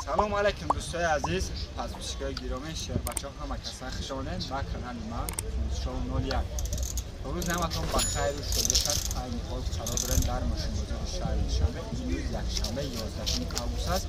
Салом алейкум, дӯстои азиз, подписчикои гиромӣ, шербачаҳо, ҳама каса хуш омадед ба канали ман Фирӯзшоҳ 01. Рӯз ҳаматон ба хайру шодӣ бошад. Айни ҳол қарор дорем дар мошинбозори шаҳри Душанбе. Имрӯз якшанбе, 11 август аст.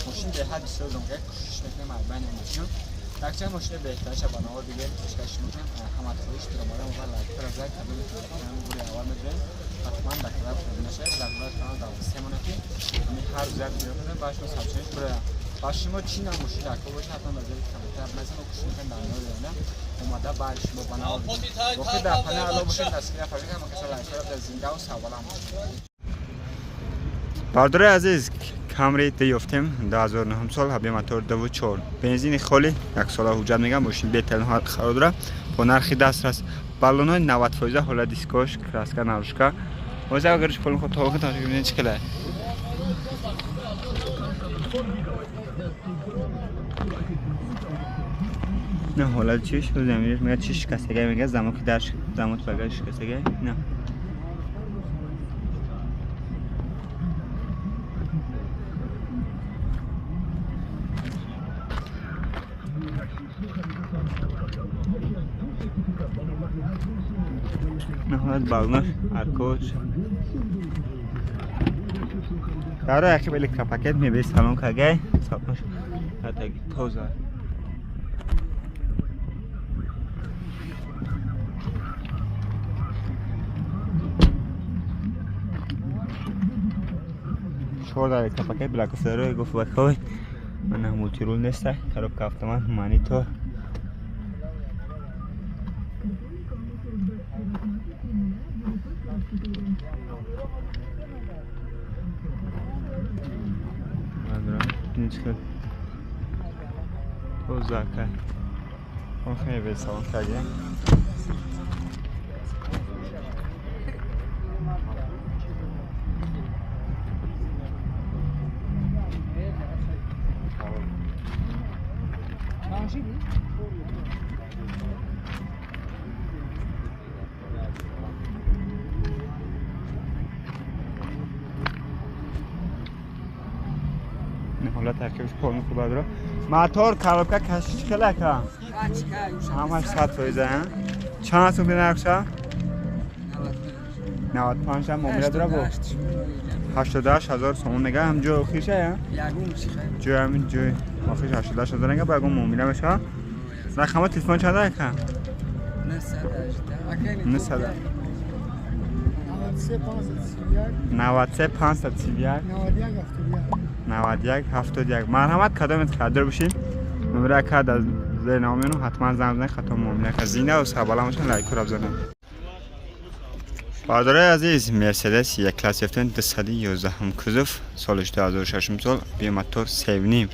Мошин беҳад бисёр зонга, кӯшиш мекунем аз байни мошин якчанд мошини беҳтариша ба навор бигирем, пешкаш мекунем. Ҳамат хоҳиш дуромада ва лайкро зад кардем, гули аввал медорем. Ҳатман дар канал обуна шавед, дар канал дар семона ки ҳамин ҳар рӯз як видео кунем, ба шумо сообщение бурам. Ба шумо чӣ нам мошин дар кор бошад, ҳатман дар зери комментар бинависед, мо кӯшиш мекунем дар навори оянда омада баъди шумо ба навор бигирем. Воқеъ дар панаи Алло бошед, дастгирӣ фармоед, ҳама каса лайкро дар зиндаву сарбаланд бошед. Бардори азиз, Камри д ёфтем, 2009 сол, ҳабе мотор 2.4, бензини холи, як сола ҳуҷҷат мегам. Мошин беҳтарин ҳолат қарор дорад, бо нархи дастрас, баллонҳои 90%, ҳолат дискош, краска наружка. Ҳозир агарш полон худ тавоқи тамошо бинед, чӣ хеле не ҳолат чиш заминаш мега, чи шикастагай мега, замоки дар замок багаж шикастагай не. Ҳолат балнаш аркош даро яки электропакет мебе салон кагай, салонш ҳатаги тоза. Чор дар электропакет блакофтаро гуфт бакой мана мултирул неста, коробка автомат, монитор. Тоза кай. Он хеле бесалон кардем. Ҳолат таркибиш полни хуб дора. Мотор, коробка, кашиш хеле ака. Ҳамаш 100%. Чанд сум нархша? 95 ам муомила дора, бо 88 ҳазор сомон мега. Ҳам ҷои охирша я? Ҷои ҳамин ҷои охирш 88 ҳазор мега, ба ягон муомила мешава. Рақама телефон чанд ака? 900 93 531 91 71. Марҳамат, кадомет қадр бошед, номера кард аз зери номену ҳатман занг бизанед, хато муомила кард. Зинда сарбаланд бошед, лайкура бизанед. Бардораи азиз, Мерседес Е класс ёфтем, 211 кузов, соли 2006 сол, бимотор 3.5,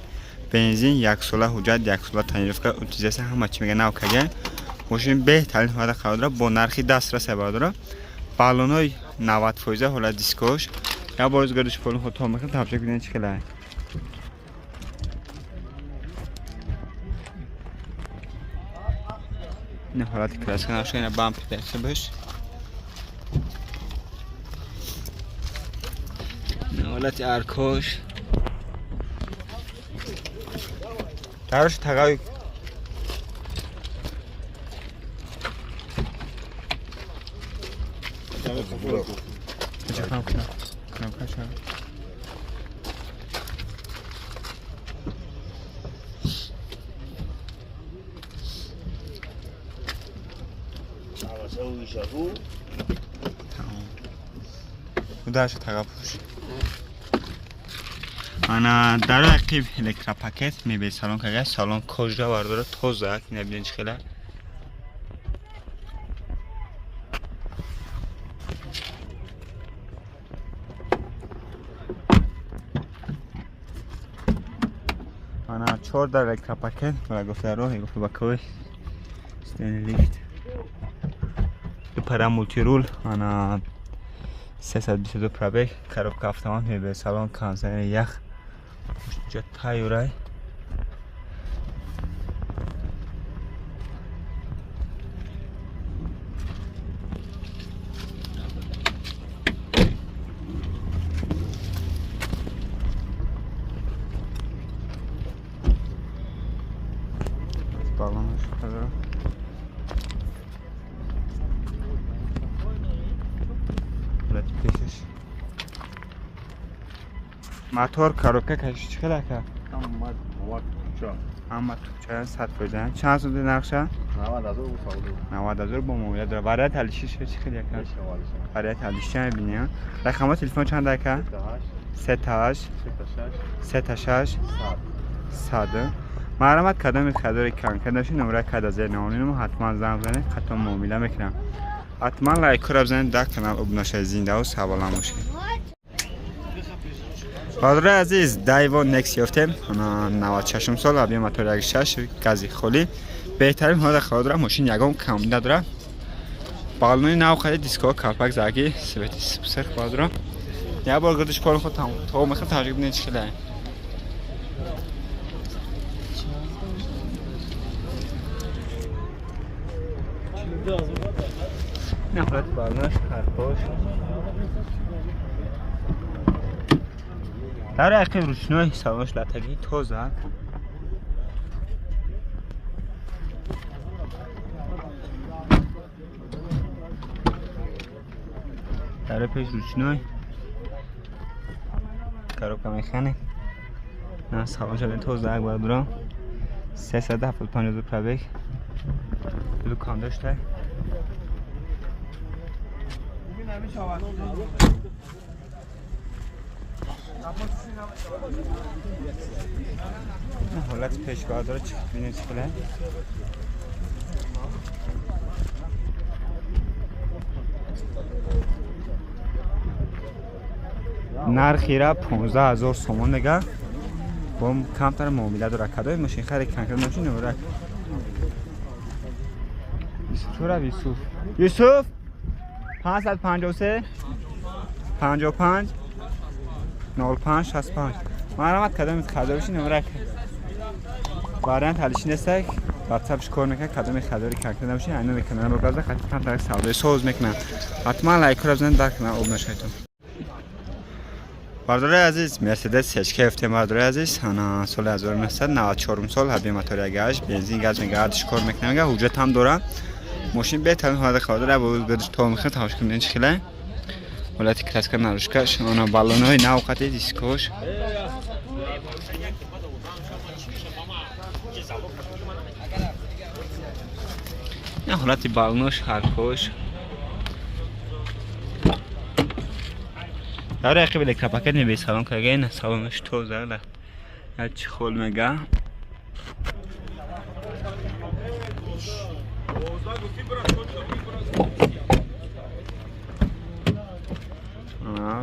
бензин, як сола ҳуҷҷат, як сола тонировка, утилизация, ҳама чи мега нав кага. Мошин беҳтарин ҳолата қарор дорад, бо нархи дастрасе. Бардора, баллонҳои 90%, ҳолат дискош. Як бор гардиш полни худ то мекунад, тамошо кунед, чӣ хеле. Ин ҳолати краска наша, ина бампер дошта бош. Ин ҳолати аркош. Дарош тағави. Кнопка. Кнопка ча? Удаша тага пуш. Ана дар ақиб электропакет мебел салон кага, салон кожа бардора, тоза, набинед чӣ хела. Ана чор дар электропакет ва гуфта роҳи гуфта ба кой стени лифт, ду пара мултирул, ана 322 пробег, коробка автомат, мебел салон, кондиционер, ях ҷа тайёрай. балонаш дорад. Ҳолати пешаш. Мотор коробка кашиш чӣ хел ака? Ҳама тупча 100%. Чанд сум нақша? 90,000 бо муомила дорад. Вариант алишиш чӣ хел ака? Вариант алишиш мебинем. Рақамҳои телефон чанд ака? 38 36 100. Марҳамат кадоми харидори конкрет бошед, номраи када зер навонем, ҳатман занг бизанед, қатъан муомила мекунам. Ҳатман лайкҳоро бизанед, дар канал обуна шавед, зиндаву сарбаланд бошед. Бародарои азиз, Дайво Некс ёфтем, 96 сол, объем мотор 1.6, гази холӣ. Беҳтарин ҳолат қарор дорад, мошин ягон камбуд надорад. Балони нав харид, дискҳо калпак заги, свети сирх бародаро. Як бор гирдиш кори худ то мехоҳам таҷриба бинед чӣ хелае. Не ҳолати балонаш, карпош. Дар ҳақиқат ручной салонаш латагӣ тоза. Дар пеш ручной коробка механик. На салонаш тоза бародаро. 375 пробег. Лукан дошта. ҳолати пешбардора чӣ бинед чӣ хеле. Нархира 15,000 сомон мега. Бо камтар муомила дорад. Кадоми мошин хари конкрет мошин номерак. Юсуф Юсуф. Юсуф 553 55 05 65. Марҳамат кадоми харидор бошед, номерак. Вариант ҳалиши нестак. Ватсапш кор мекунад, кадоми харидори конкрет набошед, айна мекунад, бо газа хати камтар савдои соз мекунад. Ҳатман лайкҳоро бизанед, дар канал обуна шавед. Бародарои азиз, Мерседес CHK ёфтем, бародарои азиз. Ана соли 1994 сол, объем мотор 1.8, бензин газ мега, кор мекунад, мега, ҳуҷҷат ҳам дорад. Мошин беҳтарин ҳолат қарор дорад, бо гирдиш то мехоҳад тамошо кунед чӣ хеле. Ҳолати краска нарушкаш, ана баллонҳои нав қати дискош. Ин ҳолати баллонош, ҳаркош. Дар ҳақиқат электропакет мебинед, салон карга, ин салонаш тоза, як чӣ хол мега.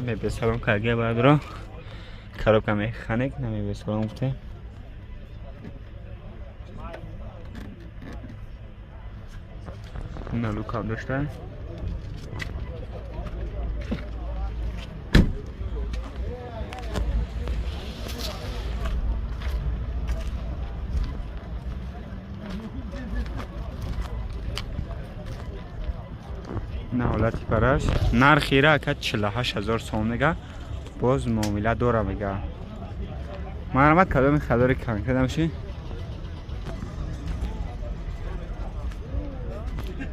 Мебинед салон карга бародаро. Коробка механик, намебинед салон гуфте. На лука дошта. На ҳолати параш. Нархира ака 48,000 сом мега. Боз муомила дора мега. Марҳамат кадоми харидори конкрет набошед.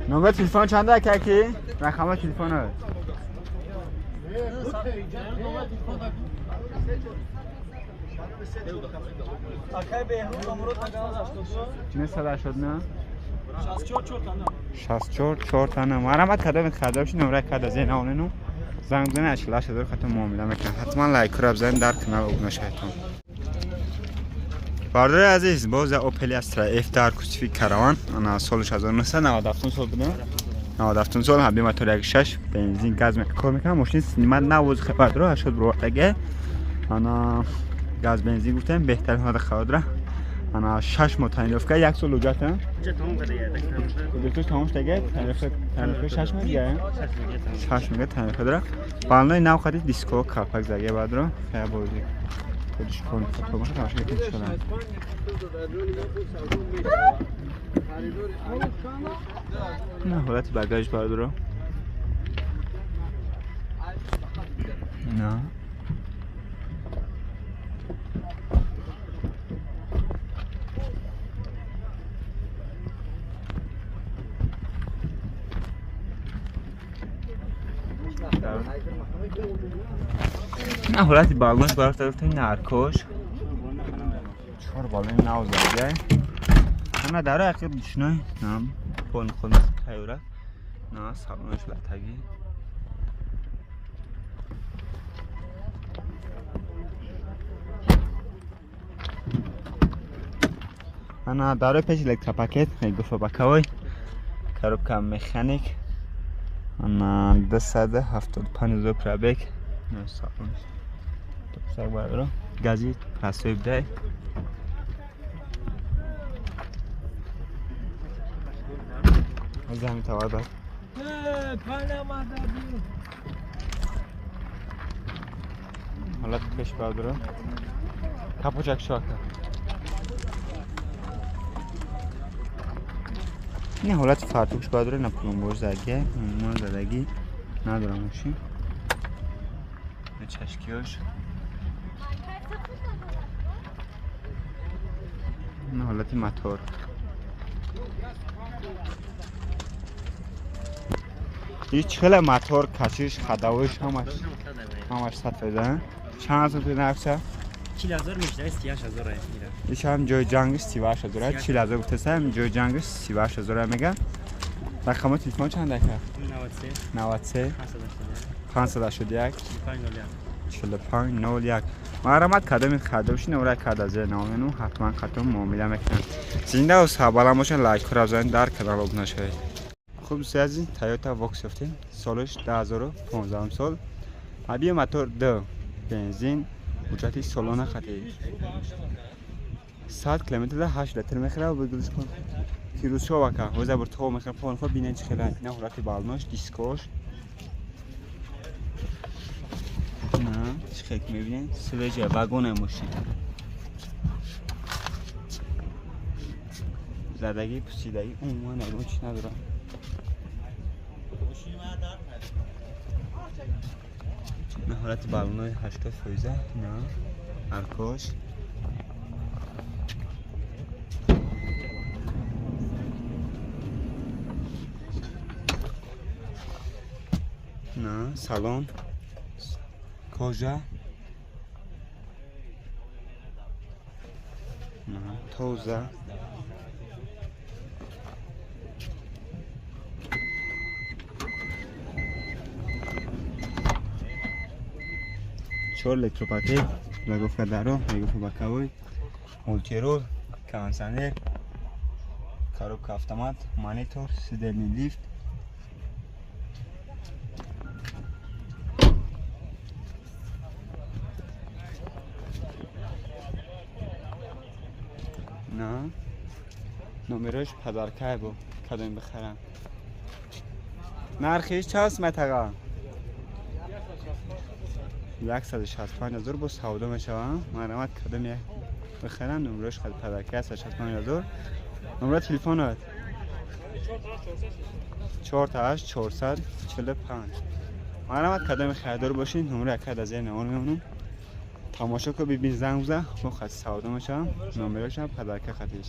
Номер телефон чанд ака ки? Рақами телефон. 989 64 4 тана. Марҳамат кадоми харидор бошед, номраи када зена онену занг бизанед, 48,000 хато муомила мекунад. Ҳатман лайкҳоро бизанед, дар канал обуна шавед. Бародари азиз, боз Opel Astra F дар кусифи караван, ана соли 1997 сол буда. 97 сол, объем мотор 1.6, бензин газ кор мекунад. Мошин синима навоз бародаро, 80 бровардаге. Ана газ бензин гуфтем, беҳтарин ҳолат қарор дорад. Ана 6 моҳ тонировка, 1 сол ҳуҷҷат. Ҳуҷҷаташ тамом шудаге, тонировка 6 моҳ дига. 6 моҳ тонировка дорад. Балони нав хади диско калпак заге бародаро. Хая бозӣ. Худиш кор мекунад, тамошо кунед шудан. На ҳолати багаж бародаро. На نه حالتی بالونش برای طرف نرکش چهار بالون نو زده نه در عقب نه نه پون خود تیوره نه سالونش لطگی انا داره پیش الکتروپاکت گفت بکوی коробка механик انا 275 пробег نه سالونش سر برو گازی پرسوی بده از همین توار باید حالت پیش بردارم کپوچک شاکه این حالت فرتوکش برداره نه پلومبوش زدگه من زدگی ندارم ماشین چشکیاش این حالت موتور هیچ خیلی موتور کشش خداوش همش 100% چند هزار توی نقشه؟ 40,000 میشه 38,000 میره. ایش هم جای جنگش 38,000 40,000 گفته سم جای جنگش 38,000 میگه. رقم تلفن چند دکه؟ 93 581 4501 مرحمت کدام خریدار نورا کد از نامنو حتما قطعا معامله میکنن. زنده و سربلند باشین، لایک را بزنید، در کانال ابونه شوید. خب دوستان عزیز، تویوتا واکس یافتیم، سالش 2015 سال، ابی موتور 2 бензин، ҳуҷҷати солона хати 100 километр 8 литр мехӯрад. Бигӯш кун фирӯзшо вака ҳозир бур то мехӯрад. Пон хо бинен чӣ хела на ҳолати балнош дискош на чӣ хел мебинен свежая вагоне мошин задагӣ пусидагӣ умуман ягон чиз надорам. На ҳолати балонои 80% на аркош на салон кожа на тоза чор электропакет лаговка даро мегуфт боковой мультирул кондиционер коробка автомат монитор сидельный лифт на номераш подаркай бу кадом бихарам. нархиш чанд метага? 165,000 бо савдо мешавам. Марҳамат кадом як бихарам номераш хад подарка 165,000. Номер телефонат 48 445. Марҳамат кадом харидор бошин номер як аз зер навор мемонам. Тамошо ку бибин занг бизан бо хат савдо мешавам. Номерашам подарка хатиш.